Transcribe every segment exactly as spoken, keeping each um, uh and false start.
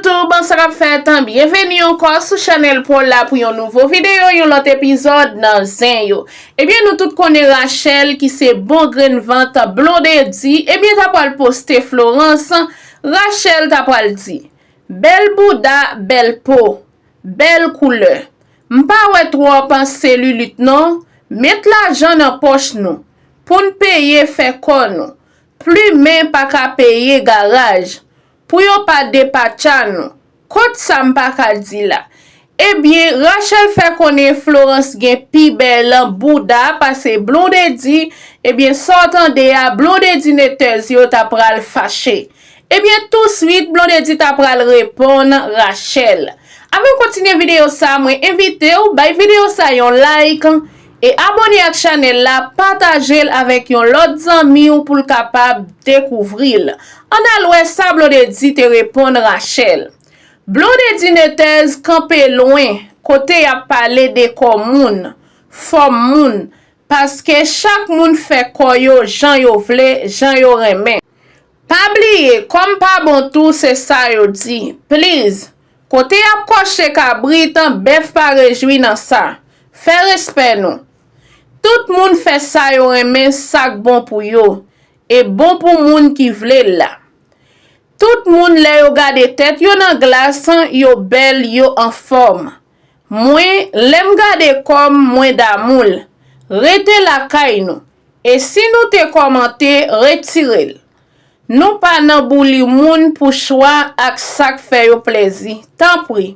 YouTube, sa k ap fèt? Byenveni ankò sou chanèl pa w la pou yon nouvo videyo, yon lòt epizòd nan Zen Yo. Ebyen, nou tout konnen Rachel ki se bon grenn vant Blondedy, ebyen, ta pral poste Florence. Rachel ta pral di, bèl bouda, bèl po, bèl koulè. M pa wè twòp selilit non, met lajan nan pòch nou, pou n peye fè kò nou. Plimen pa ka peye garaj, pou yo pa depatcha nou. Kot sa m pa ka di la? Ebyen, Rachel fè konnen Florence gen pi bèl bouda pase Blondedy. Ebyen, sa w tande a, Blondedy haters yo ta pral fache. Ebyen, touswit, Blondedy ta pral reponn Rachel. Avan m kontinye videyo sa, mwen envite w bay videyo sa yon like e abòne ak chanèl la, pataje l avèk yon lòt zanmi w pou l kapab dekouvri l. Ann al wè sa Blondedy te reponn Rachel. Blondedy haters kanpe lwen kote y ap pale de kò moun, fòm moun, paske chak moun fè kò yo jan yo vle, jan yo renmen. Pa bliye, kòm pa bon tou, se sa yo di. Please, kote y ap kòche kabrit, bèf pa rejwi nan sa. Fè respè nou. Tout moun fè sa yo renmen, sa k bon pou yo. E bon pou moun ki vle l la. Tout moun, lè yo gade tèt yo nan glas, yo bèl, yo anfòm. Mwen, lè m gade kò m, mwen damou l. Rete lakay nou. E si nou te kòmante, retire l. Nou pa nan bouli moun pou chwa ak sa k fè yo plezi. Tanpri,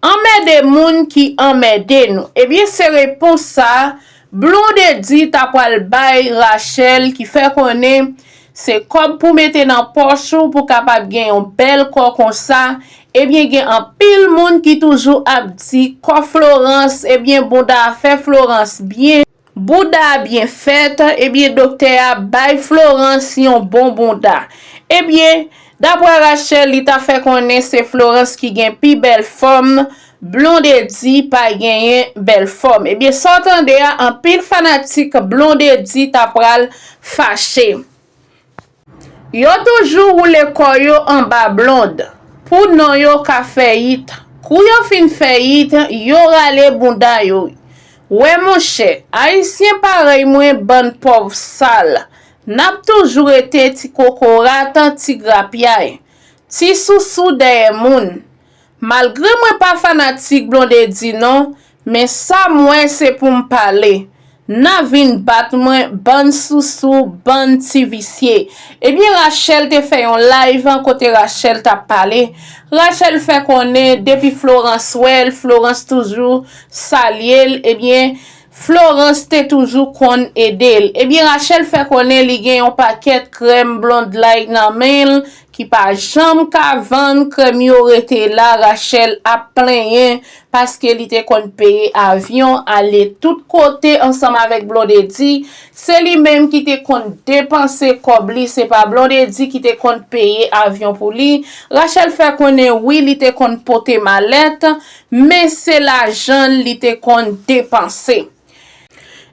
anmède moun ki anmède nou. Ebyen, se repons sa Blondedy ta pral bay Rachel, ki fè konnen se kòb pou mete nan pòch ou pou kapab gen yon bèl kò konsa. Ebyen, gen anpil moun ki toujou ap di kò Florence, ebyen, bouda a fè Florence byen. Bouda a byen fèt, ebyen, doktè a bay Florence yon bon bouda. Ebyen, daprè Rachel, li ta fè konnen se Florence ki gen pi bèl fòm, Blondedy pa genyen bèl fòm. Ebyen, sa w tande a, anpil fanatik Blondedy ta pral fache. Yo toujou woule kò yo anba Blonde, pou non yo ka fè yit. Kou yo fin fè yit, yo rale bouda yo. Wè monchè, Ayisyen parèy mwen, bann pòv sal, n ap toujou rete ti kokorat, ti grapyay, ti sousou dèyè moun. Malgre mwen pa fanatik Blondedy non, men sa m wè se pou m pale. N a vin bat mwen, bann sousou, bann ti visye. Ebyen, Rachel te fè yon live kote Rachel t ap pale. Rachel fè konnen depi Florence wè l, Florence toujou salye l. Ebyen, Florence te toujou konn ede l. Ebyen, Rachel fè konnen li gen yon pakèt krèm Blonde Light nan men l ki pa janm ka vann, krèm yo rete la. Rachel ap plenyen paske li te konn peye avyon ale tout kote ansanm avèk Blondedy. Se li menm ki te konn depanse kòb li, se pa Blondedy ki te konn peye avyon pou li. Rachel fè konnen wi, li te konn pote malèt, men se lajan l li te konn depanse.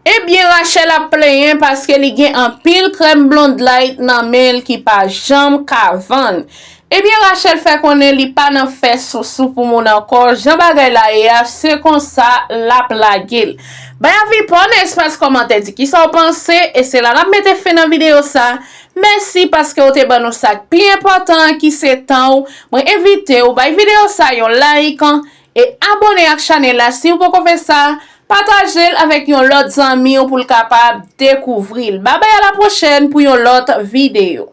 Ebyen, Rachel ap plenyen paske li gen anpil krèm Blonde Light nan men l ki pa janm ka vann. Ebyen, Rachel fè konnen li pa nan fè sousou pou moun ankò. Jan bagay la ye a, se konsa l ap lage l. Bay avi pa w nan espas kòmantè, di kisa w panse, e se la n ap mete fen nan videyo sa. Mèsi paske w te ban nou sa k pi enpòtan an, ki se tan w. Mwen envite w bay videyo sa yon like e abòne ak chanèl la si w poko fè sa. Pataje l avèk yon lòt zanmi w pou l kapab dekouvri l. Babay, a la pwochèn pou yon lòt videyo.